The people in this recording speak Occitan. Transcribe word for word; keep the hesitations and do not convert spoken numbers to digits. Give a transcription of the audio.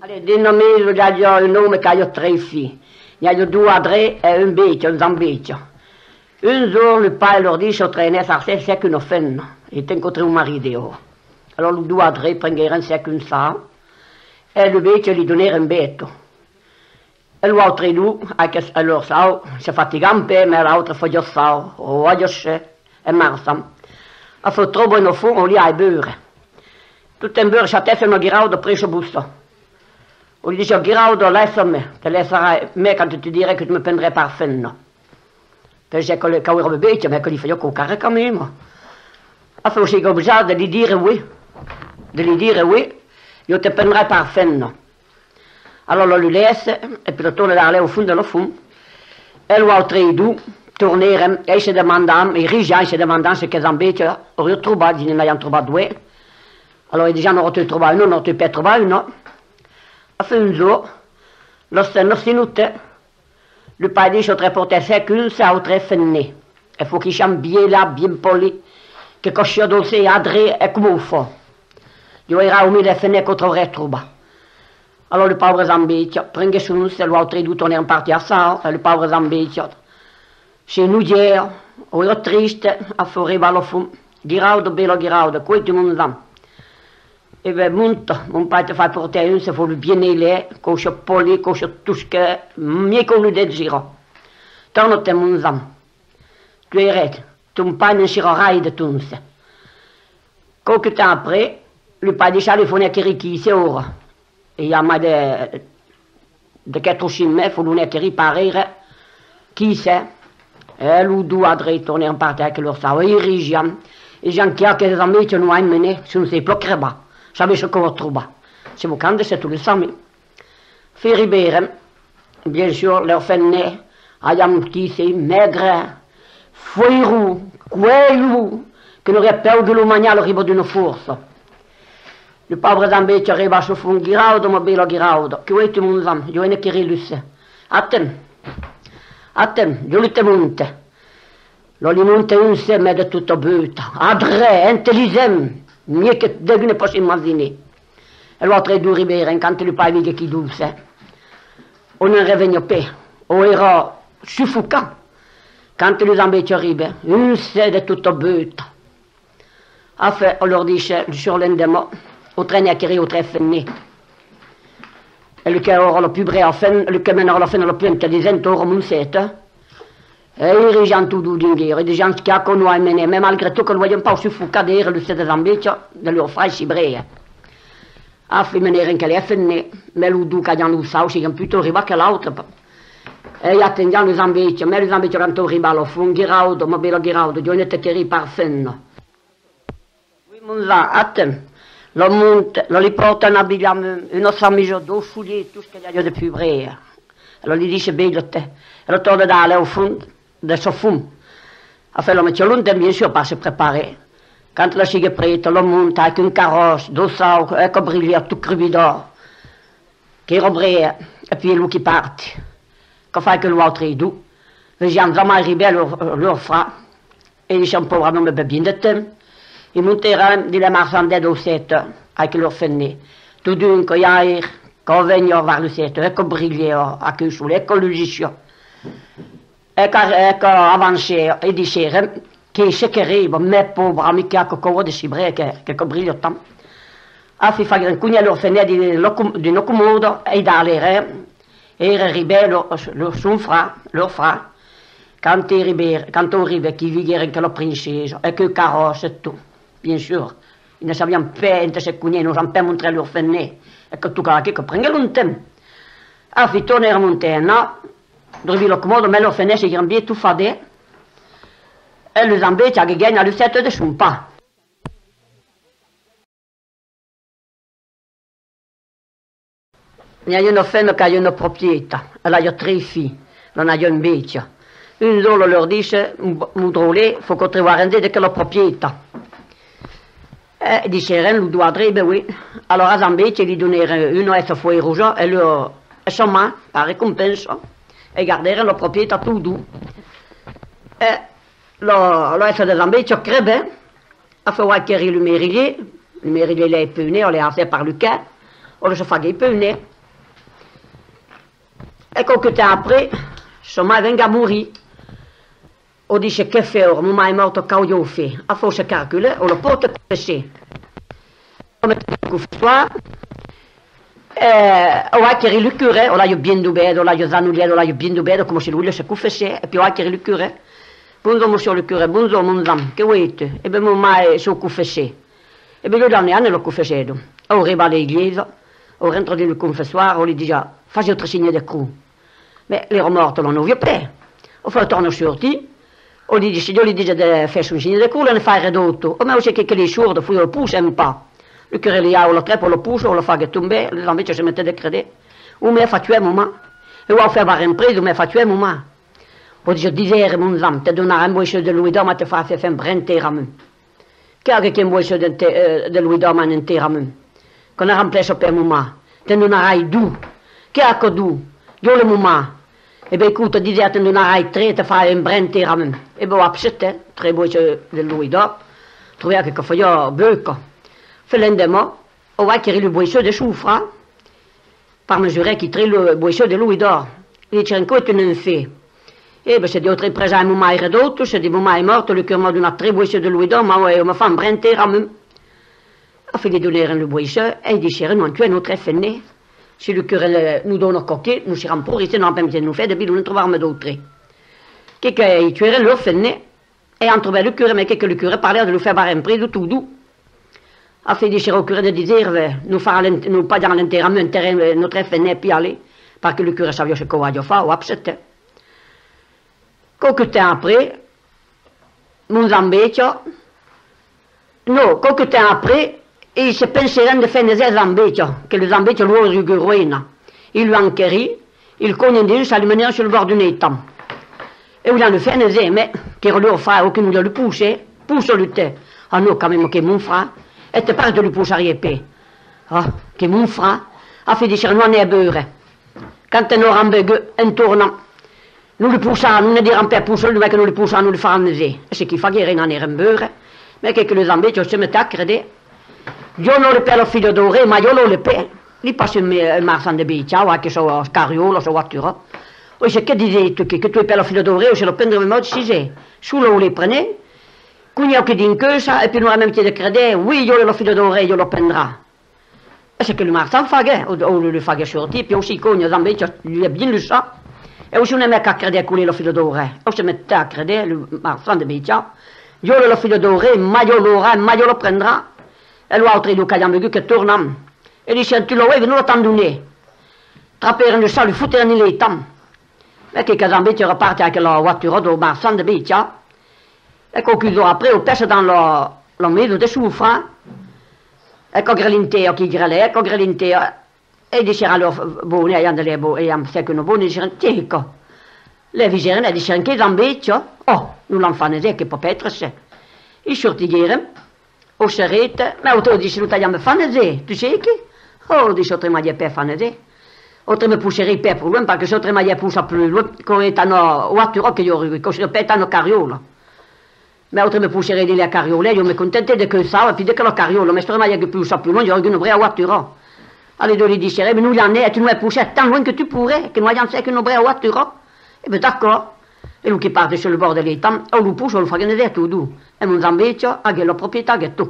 Allez, dins la maison, i aviá un òme qu'aviá tres filhs. N'i aviá doas drets e un bèstia, un zambèstia. Un jorn, lo paire lor disiá: «Trenatz a cercar una femna e tenètz un marit dehòra.» Alòrs los doas drets prenguèron cercar un sau e lo bèstia li donèron Bèta. E los autres dos, aquel, e lor sau, se fatigam pas, mas l'autre fasiá sau, o aviá set, e marcham. Enfin, trobam una font, o li ai beure. Tot en beure, chatèsse una guirauda prèssa bossar. O li disiá: «Guirauda, laissa-me, te laissarai, mas quand te dirai que tu me prendras par femna.» Pensèt que, qu'èra bèstia, mas que li fasiá quauquaren quand même. Enfin, o siguèt oblijat de li dire oui, de li dire oui, «Jo te prendrai par femna.» Alòrs lo laissèt, e puèi lo tornèt darrèr au fons de la font. E los autres dos tornèron, e se demandam, e rigiam, e se demandam se que zambèstia auriá trobat, dins n'aviam trobat doas. Alòrs, e disiam: «N'auriá trobat una, n'auriá pas trobat una.» Enfin, un jorn, las femnas se notèt. Lo paire disiá: «Autres portètz quinze, autres femnas.» E fasiam bien las, bien polit, que cosiá dolç, adré e coma un fau. Diu: «Aira au mens las femnas qu'autres auriá trobat.» Alòrs lo paure zambèstia prenguèt son, e los autres dos tornèron partir a sau, e lo paure zambèstia se nojèt, o èra triste, a fau arribar a la font. «Guirauda, bèla Guirauda, quò es tu, mon zam?» «E ben, monta, mon paire te fa portar un, se fau lo bien ailat, quò siá polit, quò siá tot ce que miei qu'òm lo desira. Torna-te'n, mon zam. Tu airas, ton paire ne'n sirà rai de tonse.» Quauque temps après, lo paire disiá: «Li fau 'nar querir quinze aura.» E i a mai de, de quatre o cinc mes, fau lo 'nar querir parèire quinze. E los dos adrets tornèron partir avec lor sau, e i rigiam, e disiam: «Qu'i a que zambèstia nos a emmenats, se nos sèi plan crebar, sabètz çò qu'auriá trobat, se vos cal de se tu lo sabi.» Enfin, ribèrem, bien sûr, lor femnas avián un quinze maigre, foirós, cuelhós, que n'auriá pèu de lo manjar a l'arribar d'una força. Lo paure zambèstia arriba a sa font: «Guirauda, ma bèla Guirauda, quò es tu, mon zam? Jo veni querir l'usse.» «Atems, atems, jo lo te monte.» Lo li monte un usse, mas de tota beutat, adré, intelligent, miei que degun ne pòt s'imaginar. E los autres dos ribèron, quand lo paire viguèt quilhs dos ussas, o ne'n reveniá pas, o èra sufocat. Quand lo zambèstia arriba, un usse de tota beutat. Enfin, o lor disiá, lo surlendeman, o trenèt a querir autres femnas. E lo qu'èra lo pus brèu, enfin, lo que menèra la femna la pus intelligenta, èra Monceta. E i rigiam tots dos dinguèra, e disiam: «Qu'i a qu'òm nos a emmenats», mas malgre tot que lo vesiam pas sufocat d'èra l'usse de zambèstia, de lor far si brèu. Enfin, menèron que las femnas, mas los dos qu'avián lo sau siguèt pus taud arribat que l'autre. E i atendiam lo zambèstia, mas lo zambèstia, quand èra arribat a la font: «Guirauda, ma bèla Guirauda, jo veni te querir par femna.» «Oui, mon zam, atems.» Lo monte, lo li pòrta un abilhament, una chamisa, dos soliers, tot ce que li aviá de pus brèu. E lo li disiá: «Abilha-te.» E lo torna darrèr au fons de sa font. Enfin, lo metiá longtemps, bien sûr, per se preparar. Quand lo siguèt prèst, lo monte avec un carròç, dos chaus, e quò brilhava tot crubidor, qu'èra brèu, e puei lo qui partit. Quò fai que los autres dos vesián jamai arribar lor, lor frat, e disián: «Paure òme, ben, ben de temps.» E montèron dins la marchandèla dau Seta, avec lor femna. Totun, quò i èra, quò veniá vers lo Seta, e quò brilhava, aqueu solelh, e quò lusiá. E quò, e quò avançava, e dissèron: «Qu'es çò qu'arriba, mas paure ami, qu'i a quauqua de si brèu que, que quò brilha tant.» Enfin, faguèron cunhar lor femna dins la com-, dins la comòda, e i dalhèron, e èra arribat lo, lo, son frat, lor frat. Quand arribèron, quand arribèron, qu'i viguèron que la princesa, e queu carròç e tot, bien sûr, i ne sabián pas ente se cunhar, nos an pas montrat lor femna, e quò tocava aquí que prenguèt longtemps. Enfin, tornèron montar, dins la comòda, mas lor femna siguèron bien estofadas, e lo zambèstia aguèt ganhat lo Seta de son pas. N'i aviá una femna qu'aviá una proprietat, ela aviá tres filhs, l'an aviá un bèstia. Un jorn, lo lor disse: «Mon, mon dròlle, fau qu'òm tròve arranjat de quela proprietat.» E dissèron los dos adrets: «Ben oui.» Alòrs, al zambèstia, li donèron una essa foirosa e lo, e sa man, per recompensa, e gardèron la proprietat tots dos. E lo, lo essa de zambèstia crebèt, a fau querir lo merilhier, lo merilhier l'ai punit, o l'ai arrasat per lo cap, o lo se faguèt punar. E quauque temps après, sa mair venguèt a morir. O disse: que faire, mon mair es mòrt, quau ieu far? A fach se calcular, o lo pòrte confessar. Lo metèt al confessoir, e o va querir lo cura, o l'ai bien dubèt, o l'ai zanolhèt, o l'ai bien dubèt, coma se lo volguèsse confessar, e puèi o va querir lo cura. Bonjorn, monsieur lo cura. Bonjorn, mon Joan, que volètz? E ben, mon mair es confessat. E ben, lo lendemain, anèt lo confessar. O ribat a l'eglesa, o rentrat dins lo confessoir, o li disiá: fasiá-vos tre signe de crotz. Mès l'èra mòrt, lo n'auviá pas. O fasiá tornar sortir, o li disiá, o li disiá de far son signe de crotz, lo ne fasiá d'autres. O mès, o se que, que li sord, fasiá lo possar un pauc. Lo cura li dava la trapa, lo possava, o lo faguèt tombar, lo Joan Bèstia se metèt de cridar: o me fa tuar, mon mair. E o fau far barrar en prison, o me fa tuar, mon mair. O disiá: dètz-te, mon Joan, te donarai un boisseu de louis d'òr, mas te farai far un bren enterrament. Qu'es aquò qu'un boisseu d'ente-, eh, de louis d'òr, mas un enterrament? Quò ne remplaça pas, mon mair. Te'n donarai dos. Qu'es aquò dos? Iòla, mon mair. E ben, escota, dètz-te, te'n donarai tres, te farai un bren enterrament. E ben, o acceptèt, eh, tres boisseus de louis d'òr. Trobiá que quò fasiá beucòp. Fin, l'endeman, o va querir lo boisseu de son frair, per mesurar quilhs tres lo-, boisseus de louis d'òr. Li diguèron: quò es un far. E ben, se ditz, o tre presa, mon mair es mòrt, se ditz, mon mair es mòrt, lo cura m'a donat tres boisseus de louis d'òr, mas o, o me fa un bren enterrament. Enfin, li donèron lo boisseu, e li diguèron: non, tuem nòstra femna. Se lo cura, eh, nos dona quauque, nos siram pro riches, n'aurem pas mestier de nos far de biais, nos ne trobaram d'autres. Quò es que, eh, tuèron lor femna, e an trobat lo cura, mès quò es que lo cura parlèt de lo far barrar en prison tots dos. Enfin, diguèron au cura de dètz-te, nos farà l'en-, nos pagarà l'enterrament, enterrem, eh, nòstra femna, e puèi anem, perque lo cura sabiá çò qu'o aviá fach, o acceptèt. Quauque temps après, mon Joan Bèstia, non, quauque temps après, ilhs se pensèron de far nejar Joan Bèstia, que lo Joan Bèstia lo voliá ruïnar. Ilhs lo van querir, ilhs còlhon dins, e lo menèron sus lo bòrd d'un estam. E volián lo far nejar, mès qu'èra lor frair, o que non voliá lo possar, possa-lo-te. Ah non, quand même, qu'es mon frair, e te parle de lo possariá pas. Ah, qu'es mon frair. Enfin, diguèron, nos anam beure. Quand nos auram begut, en tornam. Nos lo possarem, nos ne diram pas possa-lo, mès que nos lo possarem, nos lo faram nejar. E çò qu'ilhs faguèron, anèron beure, mès quò es que lo Joan Bèstia se metèt a cridar: ieu n'auré pas la filha daurada, mas ieu l'auré pas. Li passa un, un marchand de bestiau, a, que sa carriola, sa voatura. Oi, çò que diguèt, que, que tu as pas la filha daurada, o se la prendrai, mès, diguèt, se l'auré, prenèt. Quand ieu que dins que ça, e puèi nos auram mestier de cridar: oui, ieu l'auré, la filha daurada, ieu la prendrai. E çò que lo marchand faguèt, o, o lo, lo faguèt sortir, puèi aussi quand Joan Bèstia li a bien luçat, e aussi o n'anèt a cridar: qual es la filha daurada? E o se metèt a cridar, lo marchand de bestiau: ieu l'auré, la filha daurada, mas ieu l'aurai, mas ieu la prendrai. E los autres, quand ieu auram begut, que tornam. E diguèron: tu l'auras, nos la t'an donada. Trapèron lo sac, lo fotèron dins l'estam. E quò es que Joan Bèstia èra partit a la voatura dau marchand de bestiau. E quauques jorns après, o passa dins la, la maison de son frair. E quò grelintava, quò grelintava, quò grelintava. E diguèron a lor bòna, e ieu de lor bò-, e ieu de lor bòna, diguèron: tiens, quò, lo visèron, e diguèron: qu'es Joan Bèstia? Oh, nos l'an fach nejar, quò pòt pas èstre, se. Ilhs sortiguèron, o se rete, mès autrei, diguèron, nos t'aviam fach nejar, tu sais que? Oh, diguèt, autrei m'aviá pas fach nejar. Autrei me possariá pas pro luenh, perque se autrei m'aviá possat pro luenh, quò es tà la voatura que ieu auriá, quò seriá pas tà la carriola. Mès autrei me possariá dins la carriola, ieu me contentai de quò, e puèi de quò, la carriola, mès se autrei m'aviá possat pro luenh, ieu auriá una brèa voatura. Alavetz li diguèron: e ben, nos i anam, e tu nos possas tan luenh que tu poiràs, que nos aviam fach una brèa voatura. E ben, d'acòrd. E lo que partit sus lo bòrd de l'estam, o lo possa, o lo fa nejar, tots dos. E mon Joan Bèstia aguèt la proprietat, aguèt tot.